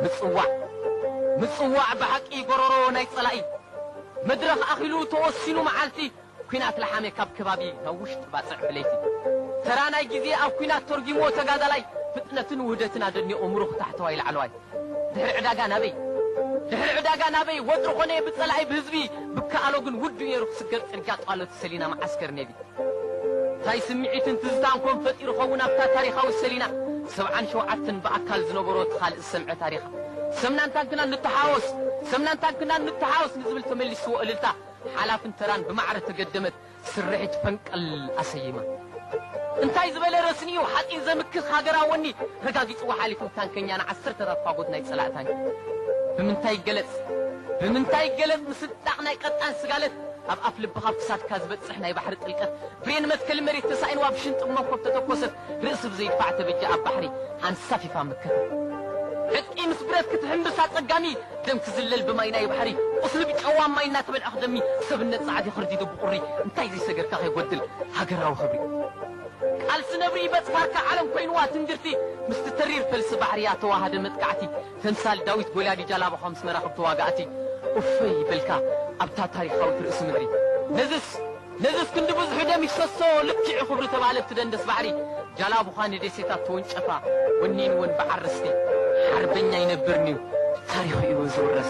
ምጽዋዕ፣ ምጽዋዕ ብሓቂ ጎረሮ ናይ ጸላኢ። መድረኽ ኣኺሉ ተወሲኑ መዓልቲ፣ ኲናት ለሓመ ካብ ከባቢ ናብ ውሽጢ ባጽዕ ብለይቲ። ተራ ናይ ግዜ ኣብ ኲናት ተርጒምዎ ተጋዳላይ፣ ፍጥነትን ውህደትን ኣደኒቑ ምሩኽ ታሕተዋይ ላዕለዋይ። ድሕሪ ዕዳጋ ናበይ? ድሕሪ ዕዳጋ ናበይ? ወጥሪ ኾነ ብጸላኢ ብህዝቢ፣ ብከኣሎ ግን ውዱእ ነይሩ ክስገር ጽርግያ ጧሎት ሰሊና መዓስከር ኔቪ። እንታይ ስምዒትን ትዝታን ኮን ፈጢሩ ኸውን ኣብታ ታሪኻዊ ሰሊና? ሰብዓን ሸውዓተን ብኣካል ዝነበሮ እቲ ካልእ ዝሰምዐ ታሪኻ። ሰምናን ታንክናን ንተሓወስ፣ ሰምናን ታንክናን ንተሓወስ ንዝብል ተመሊስዎ እልልታ፣ ሓላፍን ተራን ብማዕረ ተገደመት ስርሒት ፈንቀል ኣሰይማ። እንታይ ዝበለ ረስኒ'ዩ ሓፂን ዘምክኽ ሃገራዊ ወኒ፣ ረጋጊፅዎ ሓሊፉ ታንከኛ ንዓሰርተታት ፋጎት ናይ ፀላእ ታንኪ። ብምንታይ ይገለፅ? ብምንታይ ይገለፅ ምስንጣቕ ናይ ቀጣን ስጋለት፣ ኣብ ኣፍ ልብኻ ኣብ ክሳድካ ዝበፅሕ ናይ ባሕሪ ጥልቀት፣ ብሬን መትከሊ መሬት ተሳኢንዋ ብሽንጥብ መንኮብ ተተኮሰት፣ ርእሲ ብዘይድፋዕ ተበጃ ኣብ ባሕሪ ኣንሳፊፋ መከተት። ዕጥቂ ምስ ብረት ክትሕምብስ ኣጸጋሚ፣ ደም ክዝለል ብማይ ናይ ባሕሪ፣ ቁስሊ ብጨዋ ማይ እናተበልዐ ክደሚ፣ ሰብነት ጻዕዲ ክርዲዱ ብቑሪ፣ እንታይ ዘይሰገርካ ከይጎድል ሃገራዊ ክብሪ። ቃልሲ ነብሪ በጽፋርካ ዓለም ኮይንዋ ትንግርቲ፣ ምስቲ ተሪር ፈልሲ ባሕርያ ተዋሃደ መጥቃዕቲ፣ ተምሳል ዳዊት ጎልያድ ጃላባኻ ምስ መራኽብ ተዋጋእቲ፣ ኡፈይ በልካ ኣብታ ታሪኻዊት ርእሲ ምድሪ። ነዝስ፣ ነዝስ ክንዲ ብዙሑ ደም ይፍሰሶ፣ ልክዕ ክብሪ ተባህለ እቲ ደንደስ ባሕሪ፣ ጃላቡኻ ንደሴታት ተወንጨፋ፣ ወኒንወን ብዓር ርስቲ፣ ሓርበኛ ይነብርንዩ፣ ታሪኹ እዩ ዝውረስ።